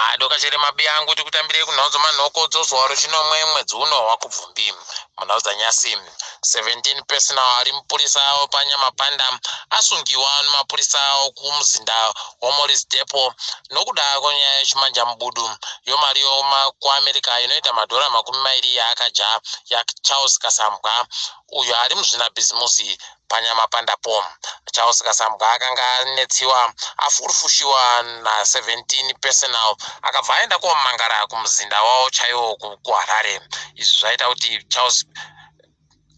Madokachera mabiyangu tikutambirei kunhau dzomanhoko dzozuva rechinomwe mwedzi uno wakubvumbi. Munhau dzanyasi, 17 personal ari mupurisa wepanyamapanda asungiwa nemapurisa okumuzinda waMorris Depo nokuda kwenyaya yechimanjamubudu yomari yokuAmerica inoita madhora 20 yaakadya yaCharles Kasambwa uyo ari muzvinabhizimusi panyamapandapo. Charles Kasambwa akanga anetsiwa afurufushiwa na17 personal akabva aenda komangara kumuzinda wavo chaiwo kuHarare. Izvi zvaita kuti Charles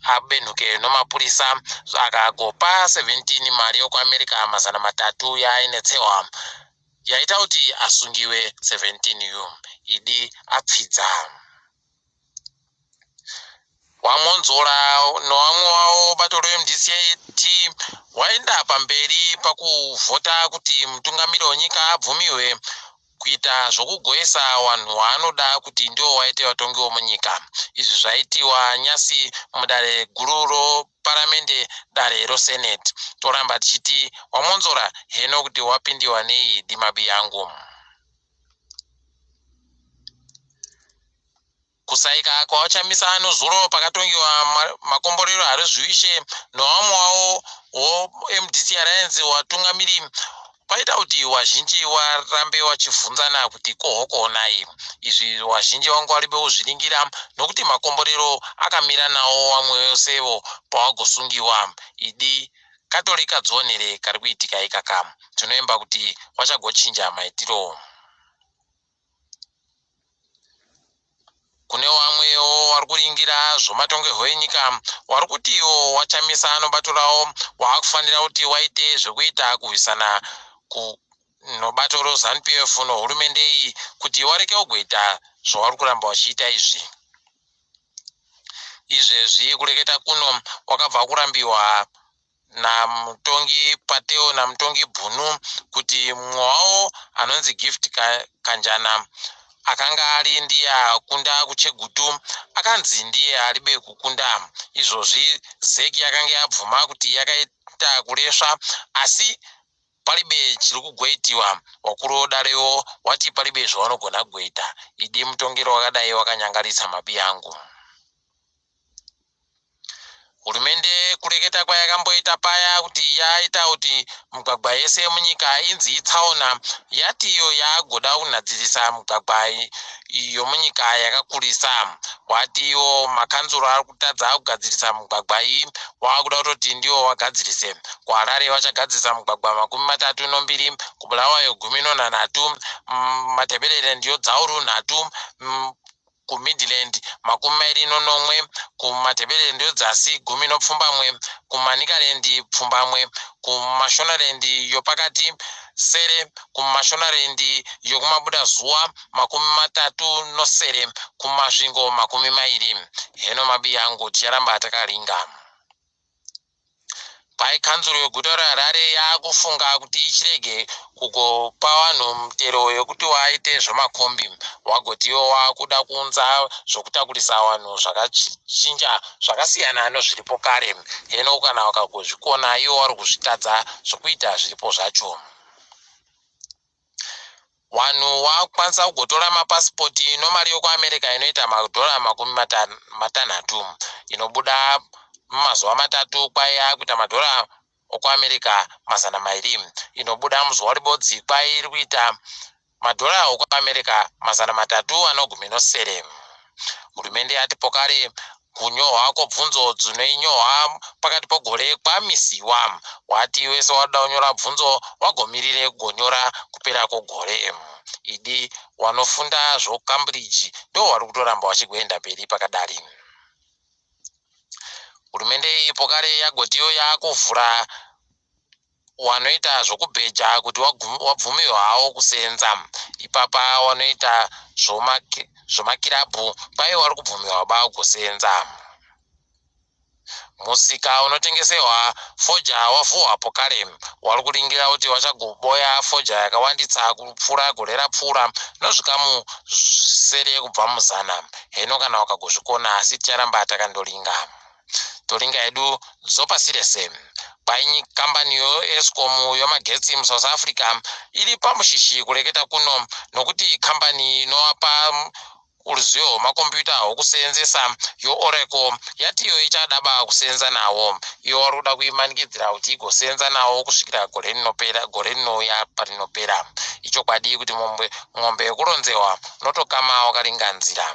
abenhuke nomapurisa akagopa 17 mari yokuAmerica 300 yaainetsewa yaita kuti asungiwe 17 u idi apfidza. WaMwonzora nevamwe vavo bato reMDCT waenda pamberi pakuvhota kuti mutungamiri wenyika abvumiwe kuita zvokugoesa vanhu vaanoda kuti ndivo vaite vatongi vomunyika. Izvi zvaitiwa nyasi mudare guru roparamende, dare roSenate. Toramba tichiti waMwonzora heno kuti wapindiwa nei dimabi yangu. Kusaika kwaVaChamisa nezuro pakatongiwa makomborero Harizviwishe nevamwe wavo woMDC Alliance vatungamiri kwaita kuti vazhinji varambe vachivhunzana kuti kohokoonai. Izvi vazhinji vanga vari kuzviringira nokuti makomborero akamira nawo vamwe vesevo pavagosungiwa. Idi katori kadzionere kari kuitika ikaka. Tinoemba kuti vachagochinja maitiro. Kune vamwewo vari kuringira zvomatongerwo enyika vari kutiwo waChamisa anobato rawo waakufanira kuti waite zvekuita kurwisana nobato reZanu PF nohurumende iyi kuti wareke kugoita zvavari kuramba vachiita izvi. Izvezvi kureketa kuno wakabva kurambiwa namutongi Pateo namutongi Bhunu kuti mumwe wavo anonzi Gift Kanjana akanga ari ndiye akunda kuChegutu akanzi ndiye aribe kukunda. Izvozvi ZEC yakanga yabvuma kuti yakaita kuresva asi palibe chiri kugoitiwa. Wakuru wodarewo wati palibe zvavanogona kugoita. Idi mutongero wakadai wakanyangarisa mabi angu. Hurumende kureketa kwayakamboita paya kuti yaita kuti migwagwa yese yemunyika inzi itsaona yati iyo yaagoda kunhadzirisa migwagwa yomunyika yakakurisa. Wati iwo makanzuro ari kutadza kugadzirisa migwagwa iyi waakuda kutoti ndiwo wagadzirise. KuHarare vachagadzirisa migwagwa 32, kuBulawayo 13, Matabeleland yodzauru nhatu, kuMidland 27, kuMatabeleland yodzasi 17, kuManicaland pfumbamwe, kuMashonaland yopakati sere, kuMashonaland yokumabudazuva 37, kuMasvingo 20. Heno mabiyangu ticharamba takaringa. Pai kanzuru yeguta reHarare yakufunga kuti ichirege kugopa vanhu mutero yekuti waite zvemakombi wagoti iwo wakuda kuunza zvokutakurisa vanhu zvakachinja zvakasiyana nozviripo kare. Heno kana wakagozvikona iwo wari kuzvitadza zvokuita zviripo zvacho. Vanhu wakukwanisa kugotora mapasipoti nomari yokuAmerica inoita madhora 60 inobuda mumazuva matatu kwai yakuita madhora okuAmerica 200 inobuda muzuva ribodzi kwai iri kuita madhora okuAmerica 317. Hurumende yati pokare kunyohwa kwobvunzo dzinoinyohwa pakati pogore kwamisiwa. Wati wese wadoda kunyora bvunzo wagomirire kugonyora kupera kwogore. Idi wanofunda zvoCambridge ndo wari kutoramba wachigoenda mberi pakadari. Hurumende iyi pokare yagotiyo yakuvhura wanoita zvokubheja kuti wabvumiwe hawo kusenza. Ipapa wanoita zvomakirabhu kwai wari kubvumiwa ba kusenza. Musika unotengeserwa fodya wavhurwa pokare. Wari kuringira kuti wachagoboya fodya yakawandisa kupfuura gore rapfuura nozvikamu zvisere kubva muzana. Heno kana wakagozvikona asi ticharamba takandoringa. Toringa hedu dzopasi rese. Kwai kambani yoEskom yemagetsi muSouth Africa iri pamushishi kureketa kuno nokuti kambani inovapa ruzivo rwemakombiyuta hwokuseenzesa yoOracle yatiyo ichadaba kuseenza nawo. Iyo vari kuda kuimanikidzira kuti igoseenza nawo kusvikira gore rinopera, gore rinouya parinopera. Ichokwadi kuti mombe yekuronzewa unotokama wakaringa nzira.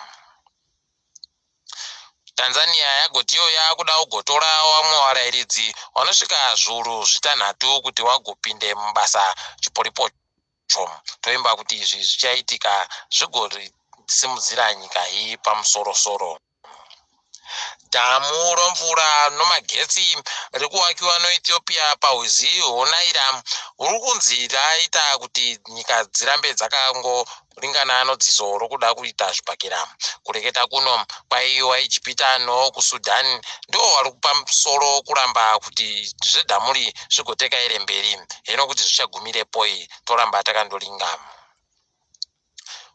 Tanzania yagotiwo yakuda kugotora vamwe varairidzi vanosvika zviuru zvitanhatu kuti vagopinde mubasa chiporipocho. Toimba kuti izvi zvichaitika zvigosimudzira nyika iyi pamusorosoro. Dhamu romvura nomagetsi riri kuvakiwa noEthiopia parwizi rwoNaira rwuri kunzi raita kuti nyika dzirambe dzakangoringana nodziso rokuda kuita zvibhakera. Kureketa kuno kwaiwa Ijipita nokuSudan ndo vari pamusoro kuramba kuti zvedhamuri zvigotekaire mberi. Heno kuti zvichagumirepoi, toramba takandoringa.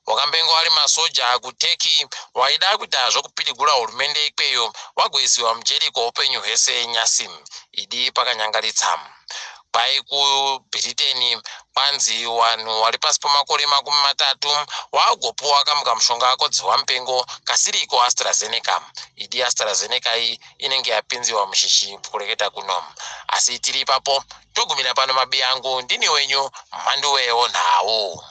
Wakambenge wari masoja kuTurkey waida kuita zvokupidigura hurumende ikweyo wagoisiwa mujeri kweupenyu hwese nyasi. Idi pakanyangaritsa. Kwai kuBritain kwanzi vanhu vari pasi pemakore 30 vagopuwa kamwe kamushonga kodzihwa mupengo kasiri koAstraZeneca. Idi AstraZeneca iyi inenge yapinziwa mushishi kureketa kuno. Asi tiri ipapo togumira pano mabi angu, ndini wenyu Mhanduwe wonhau.